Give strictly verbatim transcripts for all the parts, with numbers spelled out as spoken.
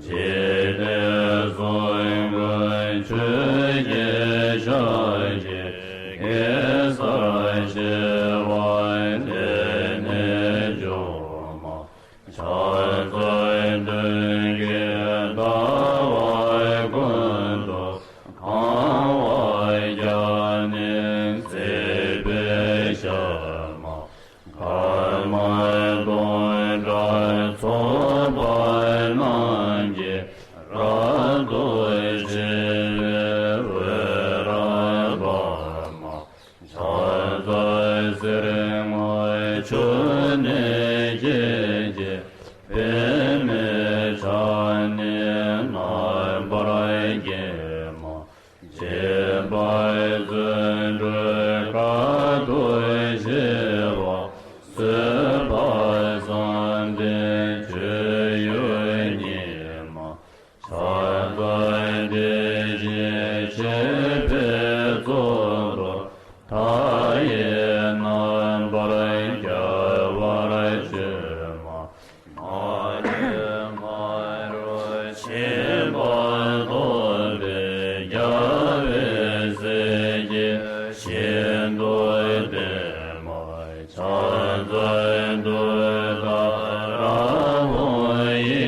འཇིག་རྟེན་གསུམ་མགོན་ཆུ་སྐྱེས་ཤཱཀྱའི་གེ་སར་ཞི་བ་དེ་ནི་མཆོག་མ། ཕྱག་འཚལ་མདུན་གྱི་ཟླ་བ་ཀུན་ཏུ་གང་བར་ཀྱང་ནི་བརྩེགས་པའི་ཞབས་མ། མཁའ་དབྱིངས་སྟོང་གྲགས་ཚོགས་པ་རྣམས་ཀྱིས་རབ་ཏུ་ཕྱེ་བའི་འོད་རབ་འབར་མ། ཕྱག་འཚལ་གསེར་དངུལ་ཆུ་ནས་སྐྱེས་ཀྱི་པདྨས་ཕྱག་ནི་རྣམ་པར་བརྒྱན་མ། བྱད་པ་བརྩོན་འགྲུས་དཀའ་ཐུབ་ཞི་བ་བཟོད་པ་བསམ་གཏན་སྤྱོད་ཡུལ་ཉིད་མ། ཕྱག་འཚལ་བདེ་གཤེགས་བྱེད་པའི་གཙུག་ཏོར་མཐའ་ཡས་རྣམ་པར་རྒྱལ་བར་སྤྱོད་མ། མ་ལུས་ཕ་རོལ་ཕྱིན་པ་ཐོབ་པའི་རྒྱལ་བའི་སྲས་ཀྱིས་ཤིན་ཏུ་བསྟེན་མ། ཕྱག་འཚལ་ཏུཏྟཱ་ར་ཧཱུྃ་ཡི་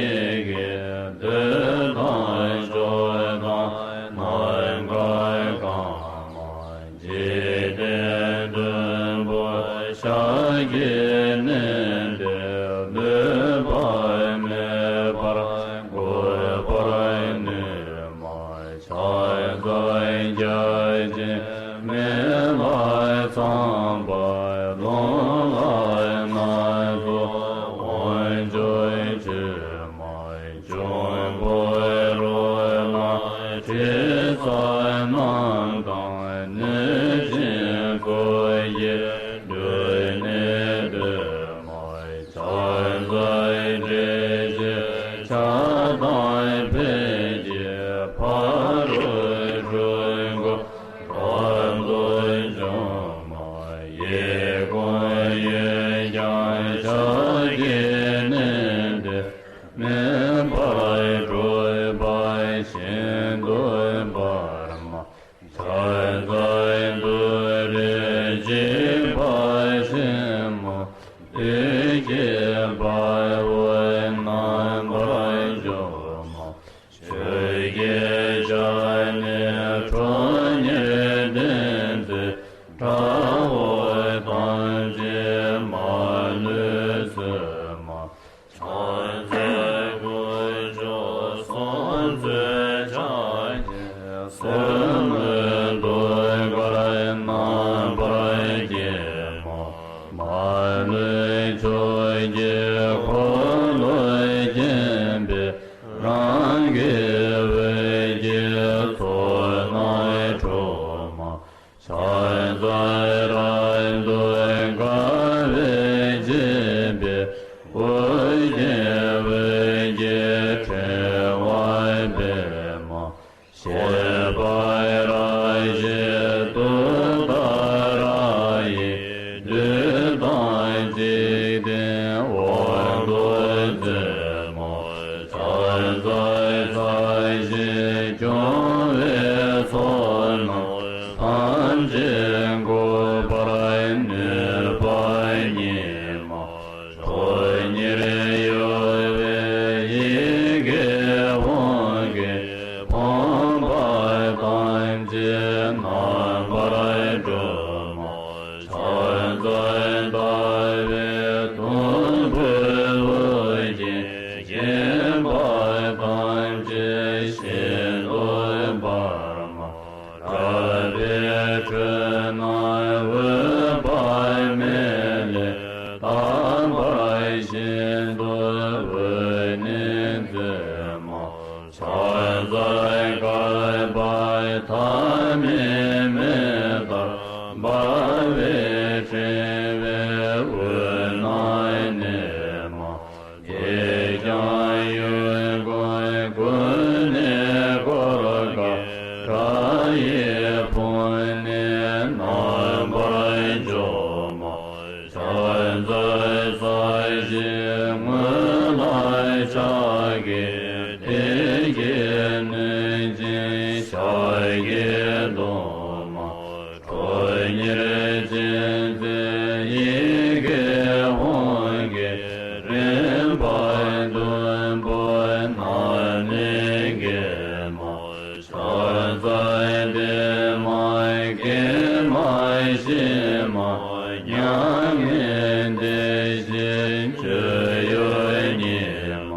གེས་བདུད་དང་ཕྱོགས་དང་ནམ་མཁའ་གང་མ། འཇིག་རྟེན་བདུན་པོ་ཞབས་ཀྱིས་མནན་ཏེ། ལུས་པ་མེད་པར་འགུགས་པར་ནུས་མ། ཕྱག་འཚལ་བརྒྱ་བྱིན་མེ་ལྷ་ཚངས་པ་ཀླུང་ལྷ་སྣ་ཚོགས་དབང་ཕྱུག་མཆོད་མ། འབྱུང་པོ་རོ་ལངས་དྲི་ཟ་རྣམས་དང་། གནོད་སྦྱིན་འཁོར་བཞིའི་སྦྲུལ་ནི་བཏུལ་མ། ཕྱག་འཚལ་བསྒྲལ་བྱེད་ཕྱག་དང་ཕཊ་ཀྱིས། ཕ་རོལ་འཁྲུལ་འཁོར་རབ་ཏུ་འཇོམས་མ། གཡས་བསྐུམ་གཡོན་བརྐྱང་ཕྱག་གིས་མནན་ཏེ། མེ་འབར་འཁྲུགས་པ་ཤིན་ཏུ་འབར་མ། ཕྱག་འཚལ་ཏུ་རེ་འཇིགས་པ་ཆེན་མོ། བདུད་ཀྱི་དཔའ་བོས་རྣམ་པར་འཇོམས་མ། ཆུ་སྐྱེས་ཞལ་ནི་ཁྲོ་གཉེར་ལྡན་མཛད། དགྲ་བོ་ཐམས་ཅད་མ་ལུས་གསོད་མ། ཕྱག་འཚལ་དཀོན་མཆོག་གསུམ་མཚོན་ཕྱག་རྒྱའི། སེན་མོ་ཟློས་གར་རྣམ་པར་བརྒྱན་མ། མ་ལུས་ཕྱོགས་ཀྱི་འཁོར་ལོས་བརྒྱན་པའི། རང་གི་འོད་ཀྱི་ཚོགས་རྣམས་འཁྲུགས་མ། ཕྱག་འཚལ་རབ་ཏུ་དགའ་བས་བརྒྱན་པའི། དབུ་རྒྱན་འོད་ཀྱི་ཕྲེང་བ་སྤེལ་མ། བཞད་པ་རབ་བཞད་ཏུཏྟཱ་ར་ཡིས། བདུད་དང་འཇིག་རྟེན་དབང་དུ་མཛད་མ། ཕྱག་འཚལ་ས་གཞི་སྐྱོང་བའི་ཚོགས་རྣམས་ཐམས་ཅད་འགུགས་པར་ནུས་པ་ཉིད་མ། ཁྲོ་གཉེར་གཡོ་བའི་ཡི་གེ་ཕུང་གིས། ཕོངས་པ་ཐམས་ཅད་རྣམ་པར་སྒྲོལ་མ། ཕྱག་འཚལ་ཟླ་བའི་དུམ་བུས་དབུ་རྒྱན། བརྒྱན་པ་ཐམས་ཅད་ཤིན་ཏུ་འབར་མ། དགྲ་བོའི་ཁྲོད་ན་འོད་དཔག་མེད་ལས། དག་པར་ཤིན་ཏུ་འོད་ནི་མཛད་མ། ཕྱག་འཚལ་བསྐལ་པ་ཐ་མའི་མེ་ལྟར་འབར་བའི་ཕྲེང་ འཇོམས་མ། ཕྱག་འཚལ་ས་གཞིའི་ངོས་ལ་ཕྱག་གི་མཐིལ་གྱིས་བསྣུན་ཅིང་ཞབས་ཀྱིས་བརྡུང་མ། ཁྲོ་གཉེར་ཅན་མཛད་ཡི་གེ་ཧཱུྃ་གི་རིམ་པ་བདུན་པོ་རྣམས་ནི་འགེམས་མ། ཕྱག་འཚལ་བདེ་མ་དགེ་མ་ཞི་མ་མྱ་ངན་འདས་ཞི་སྤྱོད་ཡུལ་ཉིད་མ།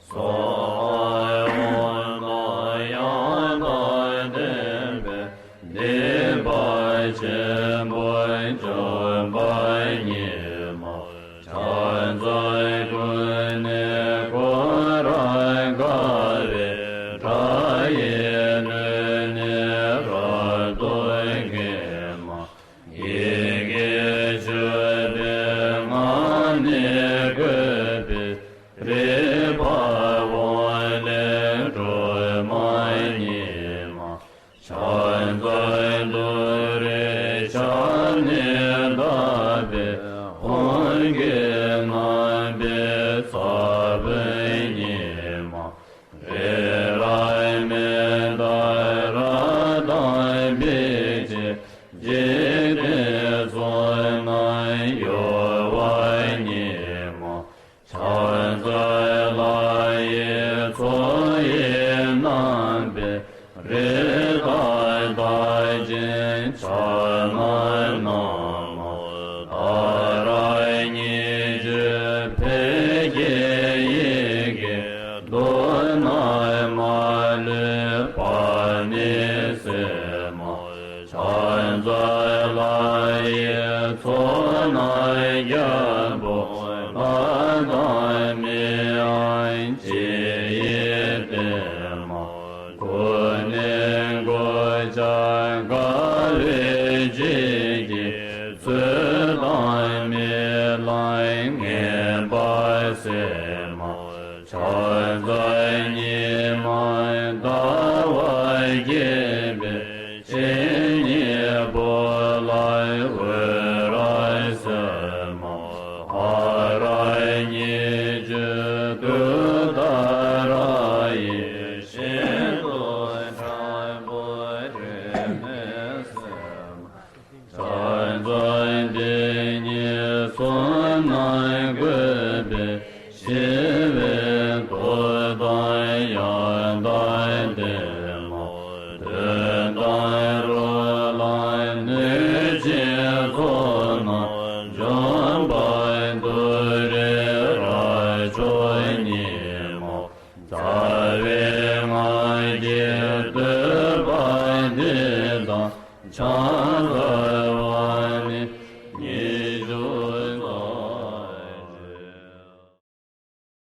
སྭཱ་ཧཱ། ཨོཾ་ན་ཡང་དག་ལྡན་པའི་སྡིག་པ་ཆེན་པོ་འཇོམས་པ་ཉིད་མ། ཕྱག་འཚལ་ཀུན་ནས་བསྐོར་རབ་དགའ་བའི་སྒྲ་ཡིས་སྣོད་ནི་རབ་ཏུ་འགེམས་མ། ཡི་གེ་མཆོད་པའི་ངག་ནི་བཀོད་པའི་རིག་པ་འོད་ལས་སྒྲོན་མ་ཉིད་མ། ཕྱག་འཚལ་ཏུ་རེའི་ཞབས་ནི་བརྡབས་པའི་ཧཱུྃ་གི་རྣམ་པའི་ས་བོན་ཉིད་མ། རི་རབ་མནྡ་ར་དང་འབིགས་བྱེད་འཇིག་རྟེན་མཚོ་རྣམས་གཡོ་བ་ཉིད་མ། ཕྱག་འཚལ་ལྷ་ཡི་མཚོ་ཡི་རྣམ་པའི་རི་དྭགས་རྟགས་ཅན་ཕྱག་ན་བསྣམས་མ། ཏཱ་ར་གཉིས་བརྗོད་ཕཊ་ཀྱི་ཡི་གེས་དུག་རྣམས་མ་ལུས་པ་ནི་སེལ་མ། ཕྱག་འཚལ་ལྷ་ཡི་ཚོགས་རྣམས་རྒྱལ་པོ་ལྷ་དང་མིའམ་ཅི་ཡིས་བསྟེན་མ། ཀུན་ནས་གོ་ཆ་དགའ་བའི་བརྗིད་ཀྱིས་ཚུལ་དང་རྨི་ལམ་ངན་པ་སེལ་མ། ཕྱག་འཚལ་ཉི་མ་ཟླ་བ་རྒྱས་པའི་སྤྱན་གཉིས་པོ་ལ་འོད་རབ་གསལ་མ། ཧ་ར་གཉིས་བརྗོད་ཏུཏྟཱ་ར་ཡི་ཞལ་དུ་དྲག་པོའི་སྒྲོན་མེ་གསལ་མ། ཕྱག་འཚལ་དེ་ཉིད་གསུམ་རྣམས་བཀོད་པའི་ཞི་བའི་མཐུ་དང་ཡང་དག་ལྡན་མ། གདོན་དང་རོ་ལངས་གནོད་སྦྱིན་ཚོགས་རྣམས་འཇོམས་པ་ཏུ་རེ་རབ་མཆོག་ཉིད་མ། རྩ་བའི་སྔགས་ཀྱི་བསྟོད་པ་འདི་དང་ཕྱག་འཚལ་བ།